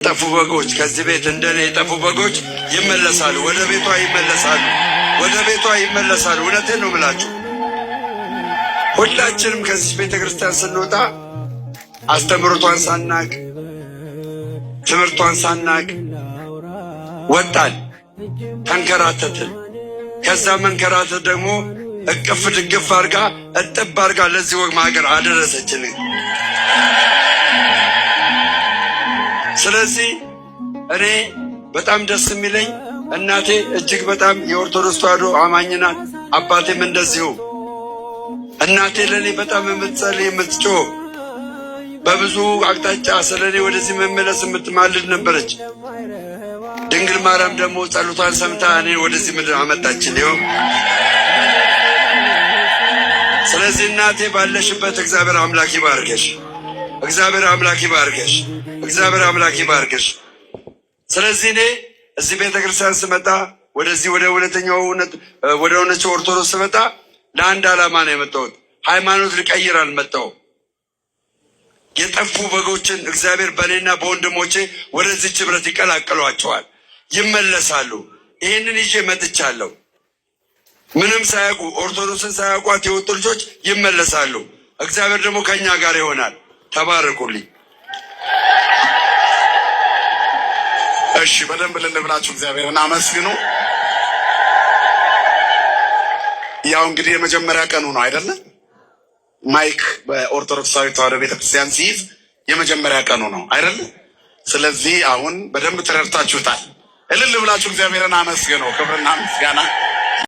የጠፉ በጎች ከዚህ ቤት እንደኔ የጠፉ በጎች ይመለሳሉ፣ ወደ ቤቷ ይመለሳሉ፣ ወደ ቤቷ ይመለሳሉ። እውነቴን ነው የምላችሁ። ሁላችንም ከዚህ ቤተ ክርስቲያን ስንወጣ አስተምህሮቷን ሳናቅ፣ ትምህርቷን ሳናቅ ወጣን፣ ተንከራተትን። ከዛ መንከራተት ደግሞ እቅፍ ድግፍ አርጋ እጥብ አርጋ ለዚህ ወግ ማዕረግ አደረሰችን። ስለዚህ እኔ በጣም ደስ የሚለኝ እናቴ እጅግ በጣም የኦርቶዶክስ ተዋሕዶ አማኝ ናት። አባቴም እንደዚሁ። እናቴ ለእኔ በጣም የምትጸልይ፣ የምትጮህ፣ በብዙ አቅጣጫ ስለ እኔ ወደዚህ መመለስ የምትማልድ ነበረች። ድንግል ማርያም ደግሞ ጸሎቷን ሰምታ እኔን ወደዚህ ምድር አመጣችን። ይኸው ስለዚህ እናቴ ባለሽበት እግዚአብሔር አምላክ ይባርክሽ። እግዚአብሔር አምላክ ይባርክሽ። እግዚአብሔር አምላክ ይባርክሽ። ስለዚህ እኔ እዚህ ቤተ ክርስቲያን ስመጣ፣ ወደዚህ ወደ እውነተኛው ወደ ሆነችው ኦርቶዶክስ ስመጣ ለአንድ ዓላማ ነው የመጣሁት። ሃይማኖት ልቀይር አልመጣሁም። የጠፉ በጎችን እግዚአብሔር በእኔና በወንድሞቼ ወደዚች ህብረት ይቀላቅሏቸዋል፣ ይመለሳሉ። ይህንን ይዤ መጥቻለሁ። ምንም ሳያውቁ፣ ኦርቶዶክስን ሳያውቋት የወጡ ልጆች ይመለሳሉ። እግዚአብሔር ደግሞ ከእኛ ጋር ይሆናል። ተባረኩልኝ። እሺ፣ በደንብ እልል ብላችሁ እግዚአብሔርን አመስግኑ። ያው እንግዲህ የመጀመሪያ ቀኑ ነው አይደለ? ማይክ በኦርቶዶክሳዊ ተዋሕዶ ቤተክርስቲያን ሲይዝ የመጀመሪያ ቀኑ ነው አይደለ? ስለዚህ አሁን በደንብ ተረድታችሁታል። እልል ብላችሁ እግዚአብሔርን አመስግኑ። ክብርና ምስጋና